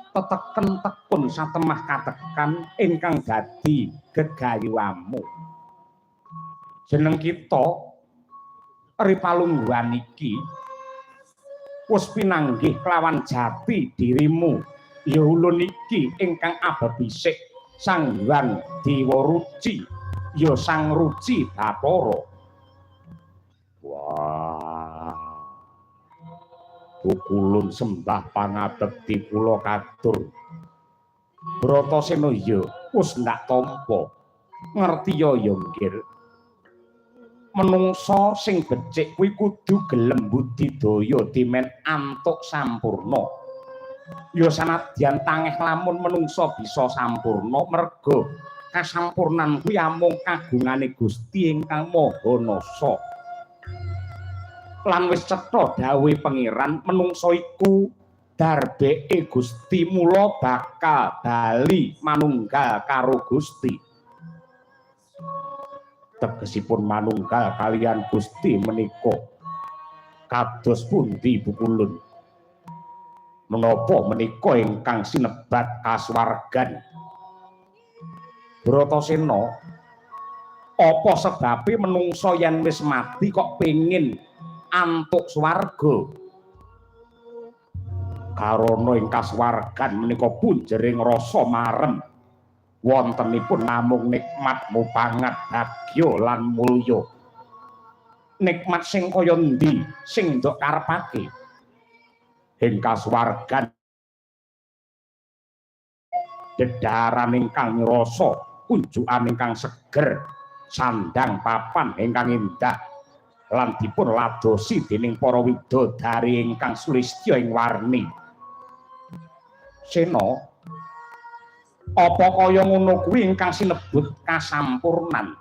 Teteken tekun satemah katekan ingkang dadi gegayuhamu. Jeneng kita ripalungguhan iki wis pinanggih kelawan jati dirimu, ya ulun iki ingkang abebisik Sang Hyang Dewa Ruci, ya Sang Ruci Bathara. Wah. Pukulun sembah pangabekti kula katur. Bratasena, ya wis ndak tampa. Ngerti ya ya nggir. Menungsa sing becik kuwi kudu gelem budidaya dimen antuk sampurna. Ya sanadyan tangeh lamun menungsa bisa sampurna, merga kasampurnan kuwi amung kagungane Gusti ingkang Maha Nasa. Lan wis cetha dawuhe Pangeran, menungsa iku darbeke Gusti, mula bakal bali manunggal karo Gusti. Tegesipun manunggal kalian Gusti menika kados pundi, Pukulun? Menapa menika ingkang sinebat kasuwargan? Bratasena, apa sebabe menungsa yen wis mati kok pengin antuk swarga? Karana ing kasuwargan menika punjering rasa marem. Wontenipun namung nikmat mupangat bagya lan mulya. Nikmat sing kaya endi sing ndok karepake? Ing kasuwargan dedhaharan ingkang rasa, kunjukan ingkang seger, sandang papan ingkang indah, lan dipun ladosi dening para widodari ingkang sulistya ing warni. Sena, apa kaya ngono kuwi ingkang sinebut kasampurnan?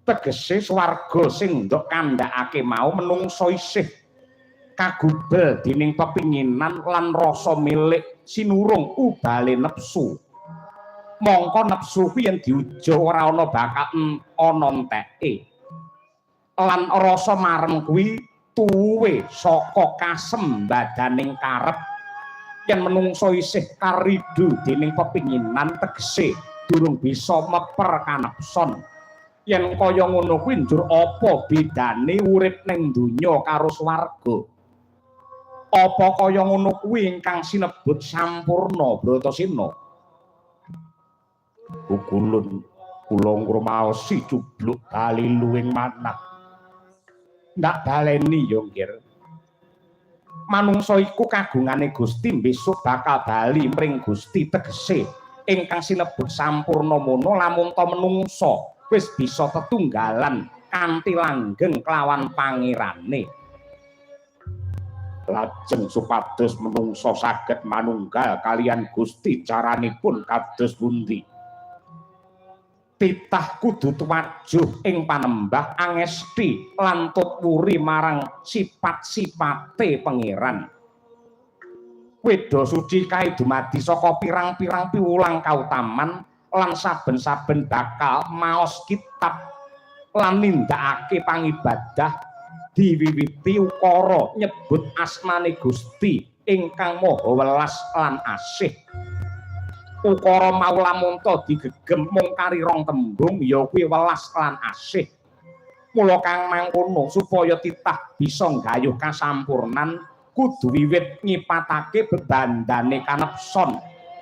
Tegese swarga sing ndok kandhakake mau menungsa isih kagubel dening pepinginan lan rasa milik sinurung ubale nepsu. Mongko nepsu kuwi yen diujo ora ana bakal ana enteke. Lan rasa marem kuwi tuwe saka kasembadaning karep. Yen menungsa isih karidu dening pepinginan, tegese durung bisa meper kanepson. Yen kaya ngono kuwi njur apa bedane urip ning donya karo swarga? Apa kaya ngono kuwi ingkang sinebut sampurna, Bratasena? Pukulun, kula ngrumaosi cubluk balilu ing manah. Ndak baleni ya, Nggir. Manungsa iku kagungane Gusti, besok bakal bali mring Gusti. Tegese ingkang sinebut sampurna mono lamun ta menungsa wis bisa tetunggalan kanthi langgeng kelawan Pangerane. Lajeng supados menungsa saged manunggal kalian Gusti caranipun kados pundi? Titah kudu tuwajuh ing panembah angesti lan tut wuri marang sifat-sifate Pangeran. Weda suci kae dumadi saka pirang-pirang piwulang kautaman lan saben-saben bakal maos kitab lan nindakake pangibadah diwiwiti ukara nyebut asmane Gusti ingkang Maha Welas lan Asih. Ukara mau lamun ta digegem mung kari rong tembung, ya kuwi welas lan asih. Mula kang mangkono, supaya titah bisa nggayuh kasampurnan kudu wiwit nyipatake bebandane kanepson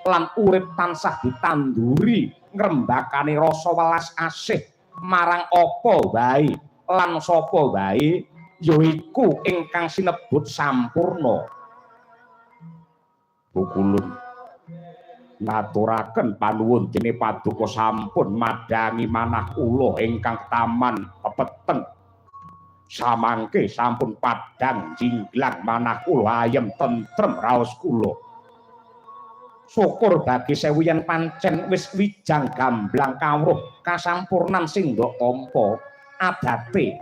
lan urip tansah ditanduri ngrembakane rasa welas asih marang apa wae lan sapa wae, yaiku ingkang sinebut sampurna. Pukulun ngaturaken panuwun dene paduka sampun madhangi manah kula ingkang taman pepeteng. Samangke sampun padhang jinglang manah kula, ayem tentrem raos kula. Syukur bagi sewu yen pancen wis wijang gamblang kawruh kasampurnan sing ndok tampa. Adate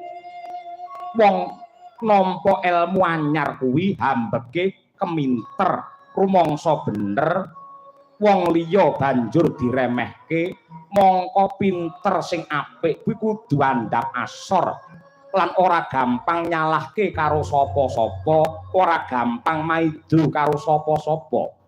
wong nampa elmu anyar kuwi hambeke keminter, rumangsa bener wong liya banjur diremehke. Mongko pinter sing apik kuwi kudu andhap asor lan ora gampang nyalahke karo sapa-sapa, ora gampang maido karo sapa-sapa.